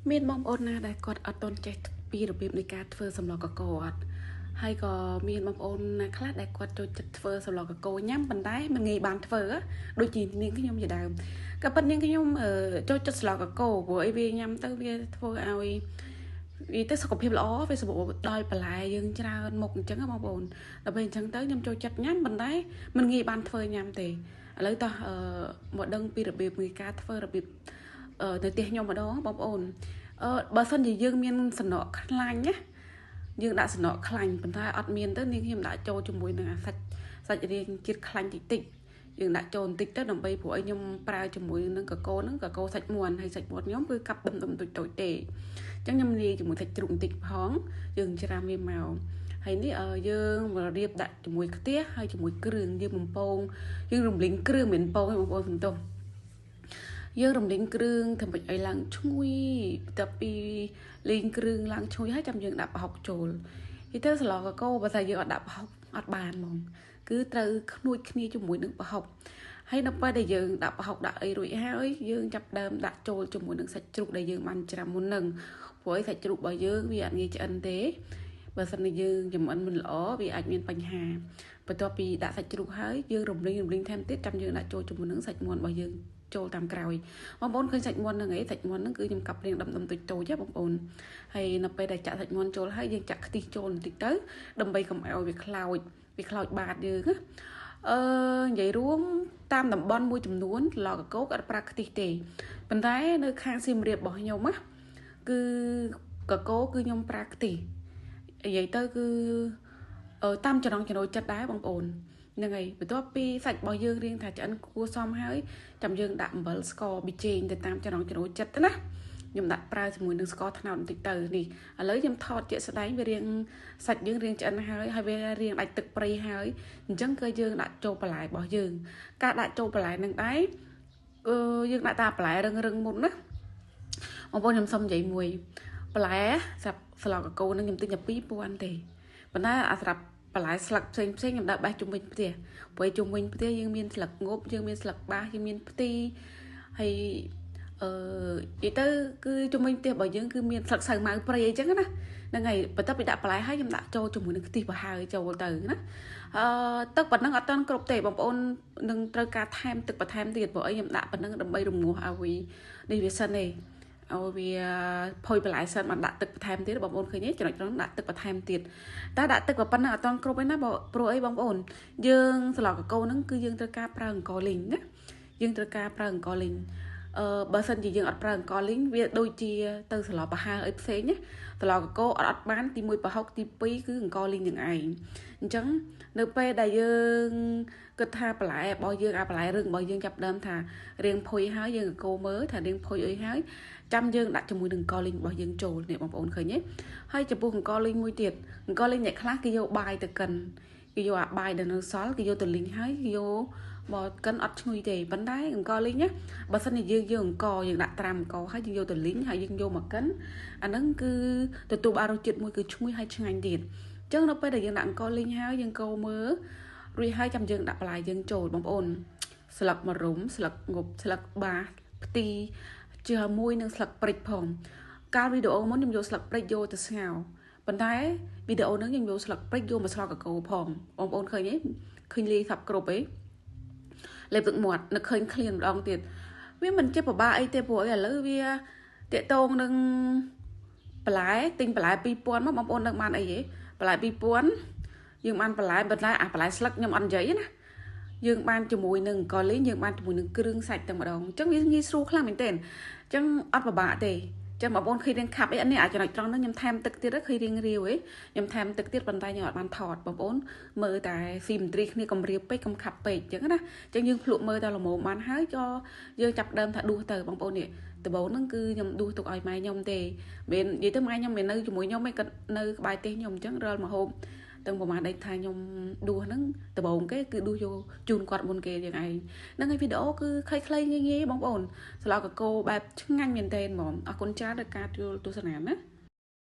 មានបងប្អូនណាដែលគាត់អត់ទាន់ចេះពីរបៀបនៃការធ្វើសម្លកកូរអត់ហើយក៏មានបងប្អូនណាខ្លះដែលគាត់ចូលចិត្តធ្វើសម្លកកូរញ៉ាំប៉ុន្តែមិនងាយបានធ្វើដូចជានាងខ្ញុំជាដើមក៏ប៉ុន្តែនាងខ្ញុំចូលចិត្តសម្លកកូរព្រោះអីវាញ៉ាំទៅវាធ្វើឲ្យវាទៅសុខភាពល្អវាសម្បូរដោយបន្លែយើងច្រើនមុខអញ្ចឹងបងប្អូនដល់ពេលអញ្ចឹងទៅខ្ញុំចូលចិត្តញ៉ាំប៉ុន្តែមិនងាយបានធ្វើញ៉ាំទេឥឡូវតោះមកដឹងពីរបៀបនៃការធ្វើរបៀបនៅផ្ទះខ្ញុំម្ដងបងប្អូនបើសិនជាយើងមានសំណក់ខ្លាញ់ណាយើងដាក់សំណក់ខ្លាញ់ប៉ុន្តែអត់មានទៅនាងខ្ញុំដាក់ចូលជាមួយនឹងអាសាច់សាច់រៀងជាតិខ្លាញ់តិចតិចយើងដាក់ចូលបន្តិចទៅដើម្បីព្រោះឲ្យខ្ញុំប្រើជាមួយនឹងកកូហ្នឹងកកូសាច់មាន់ហើយសាច់មាន់ខ្ញុំគឺកាប់ដុំដុំតូចតូចទេអញ្ចឹងខ្ញុំលាយជាមួយសាច់ជ្រូកបន្តិចផងយើងច្រាមវាមកហើយនេះយើងមករៀបដាក់ជាមួយខ្ទះហើយជាមួយគ្រឿងយើងបំពងយើងរំលីងគ្រឿងមិនពងទេបងប្អូនសំទោសយើងរំលីងគ្រឿងធ្វើម៉េចឲ្យឡើងឈ្ងុយបន្ទាប់ពីលីងគ្រឿងឡើងឈ្ងុយហើយចាំយើងដាក់ប្រហុកចូលនិយាយទៅសម្លកកូរបើថាយើងអត់ដាក់ប្រហុកអត់បានហ្មងគឺត្រូវខ្នួចគ្នាជាមួយនឹងប្រហុកហើយនៅពេលដែលយើងដាក់ប្រហុកដាក់អីរួចហើយយើងចាប់ដើមដាក់ចូលជាមួយនឹងសាច់ជ្រូកដែលយើងបានច្រាមមុននឹងព្រោះឯសាច់ជ្រូករបស់យើងវាអត់ងាយឆ្អិនទេបើសិនជាយើងចម្អិនមិនល្អវាអាចមានបញ្ហាបន្ទាប់ពីដាក់សាច់ជ្រូកហើយយើងរំលីងថែមទៀតចាំយើងដាក់ចូលជាមួយនឹងសាច់មាន់របស់យើងចូលតាមក្រោយបងប្អូនឃើញសាច់មាន់ហ្នឹងឯងសាច់មាន់ហ្នឹងគឺខ្ញុំកាប់រៀងដុំដុំតូចតូចហ៎បងប្អូនហើយនៅពេលដែលចាក់សាច់មាន់ចូលហើយយើងចាក់ខ្ទិះចូលបន្តិចទៅដើម្បីកុំឲ្យវាខ្លោចបាតយើងណានិយាយរួមតាមតំបន់មួយចំនួនឡកកូក៏អត់ប្រើខ្ទិះទេប៉ុន្តែនៅខាងសៀមរាបរបស់ខ្ញុំណាគឺកកូគឺខ្ញុំប្រើខ្ទិះនិយាយទៅគឺតាមចំណង់ចំណូលចិត្តដែរបងប្អូនហ្នឹងហើយបន្ទាប់ពីសាច់របស់យើងរៀងថាឆ្អិនគួរសមហើយចាំយើងដាក់អំបិលស្ករប៊ីចេងទៅតាមចំណង់ចំណូលចិត្តណាខ្ញុំដាក់ប្រើជាមួយនឹងស្ករត្នោតបន្តិចទៅនេះឥឡូវខ្ញុំថតជាក់ស្ដែងវារៀងសាច់យើងរៀងឆ្អិនហើយហើយវារៀងដាច់ទឹកព្រៃហើយអញ្ចឹងគឺយើងដាក់ចូលបន្លែរបស់យើងការដាក់ចូលបន្លែនឹងដែរគឺយើងដាក់តាបន្លែរឹងៗមុនណាបងប្អូនខ្ញុំសុំនិយាយមួយបន្លែសម្រាប់ស្លកកូរនឹងខ្ញុំទិញតែ2000ទេប៉ុន្តែអាសម្រាប់បន្លែស្លឹកផ្សេងផ្សេងខ្ញុំដាក់បេះជុំវិញផ្ទះព្រោះជុំវិញផ្ទះយើងមានស្លឹកងប់យើងមានស្លឹកបាសយើងមានផ្ទីហើយនិយាយទៅគឺជុំវិញផ្ទះរបស់យើងគឺមានស្លឹកសៅម៉ៅព្រៃអីចឹងណាហ្នឹងហើយបន្ទាប់ពីដាក់បន្លែហើយខ្ញុំដាក់ចូលជាមួយនឹងខ្ទិះប្រហើចូលទៅណាទឹកប៉ុណ្ណឹងអត់ទាន់គ្រប់ទេបងប្អូននឹងត្រូវការថែមទឹកបន្ថែមទៀតព្រោះអីខ្ញុំដាក់ប៉ុណ្ណឹងដើម្បីរងាស់ឲ្យនេះវាសិនទេឲ្យវាផុយបន្លែសិនបានដាក់ទឹកបន្ថែមទៀតបងប្អូនឃើញទេចំណុចត្រង់ដាក់ទឹកបន្ថែមទៀតតែដាក់ទឹកប៉ុណ្ណឹងអត់ទាន់គ្រប់ទេណាព្រោះអីបងប្អូនយើងស្លកកូរហ្នឹងគឺយើងត្រូវការប្រើអង្ករលីងណាយើងត្រូវការប្រើអង្ករលីងបើសិនជាយើងអត់ប្រើអង្ករលីងវាដូចជាទៅស្លប្រហើអីផ្សេងណាស្លកកូរអត់បានទី1ប្រហុកទី2គឺអង្ករលីងនឹងឯងអញ្ចឹងនៅពេលដែលយើងគិតថាបន្លែរបស់យើងអាបន្លែរឹងរបស់យើងចាប់ដើមថារៀងផុយហើយយើងកកូរមើលថារៀងផុយអីហើយចាំយើងដាក់ជាមួយនឹងអង្ករលីងរបស់យើងចូលនេះបងប្អូនឃើញទេហើយចំពោះអង្ករលីងមួយទៀតអង្ករលីងអ្នកខ្លះគេយកបាយទៅកិនគេយកអាបាយដែលនៅសល់គេយកទៅលីងហើយគេយកមកកិនអត់ឈ្ងុយទេប៉ុន្តែអង្ករលីងណាបើសិនជាយើងយកអង្ករយើងដាក់ត្រាំអង្ករហើយយើងយកទៅលីងហើយយើងយកមកកិនអាហ្នឹងគឺទទួលបានរសជាតិមួយគឺឈ្ងុយហើយឆ្ងាញ់ទៀតអញ្ចឹងនៅពេលដែលយើងដាក់អង្ករលីងហើយយើងកូរមើលរួចហើយចាំយើងដាក់បន្លែយើងចូលបងប្អូនស្លឹកម្រុំស្លឹកងប់ស្លឹកបាសផ្ទីជាមួយនឹងស្លឹកព្រិចផងកាលវីដេអូមុនខ្ញុំយកស្លឹកព្រិចយកទៅស្ងោរប៉ុន្តែវីដេអូហ្នឹងខ្ញុំយកស្លឹកព្រិចយកមកស្លកកូរផងបងប្អូនឃើញទេឃើញលាយសាប់គ្រប់ទេលេបទឹកមាត់នឹកឃើញឃ្លានម្ដងទៀតវាមិនជាពិបាកអីទេព្រោះឥឡូវវាតាកតងនឹងបន្លែទិញបន្លែ2000មកបងប្អូននឹកបានអីទេបន្លែ2000យើងបានបន្លែបន្លែអាបន្លែស្លឹកខ្ញុំអត់និយាយណាយើងបានជាមួយនឹងអង្ករលីងយើងបានជាមួយនឹងគ្រឿងសាច់តែម្ដងអញ្ចឹងវាងាយស្រួលខ្លាំងមែនទែនអញ្ចឹងអត់ពិបាកទេចឹងបងប្អូនឃើញរៀងខាប់អីនេះអាចចំណុចត្រង់ហ្នឹងខ្ញុំថែមទឹកទៀតឃើញរៀងរាវឯងខ្ញុំថែមទឹកទៀតប៉ុន្តែខ្ញុំអត់បានថតបងប្អូនមើលតែស៊ីមទ្រីគ្នាកុំរាវពេកកុំខាប់ពេកអញ្ចឹងណាអញ្ចឹងយើងភ្លក់មើលតែល្មមបានហើយក៏យើងចាប់ដើមថាដួសទៅបងប្អូននេះដំបូងហ្នឹងគឺខ្ញុំដួសទុកឲ្យម៉ែខ្ញុំទេមិននិយាយទៅម៉ែខ្ញុំមិននៅជាមួយខ្ញុំទេគាត់នៅក្បែរផ្ទះខ្ញុំអញ្ចឹងរាល់មកហូបទាំងប្រហែលដេកថាខ្ញុំដួសហ្នឹងដំបូងគេគឺដួសយកជូនគាត់មុនគេយ៉ាងឯងហ្នឹងហើយវីដេអូគឺខ្លីៗងាយៗបងប្អូនស្លកកូរបែបឆ្ងាញ់មែនទែនហ្មងអរគុណច្រើនដល់ការទស្សនាណា។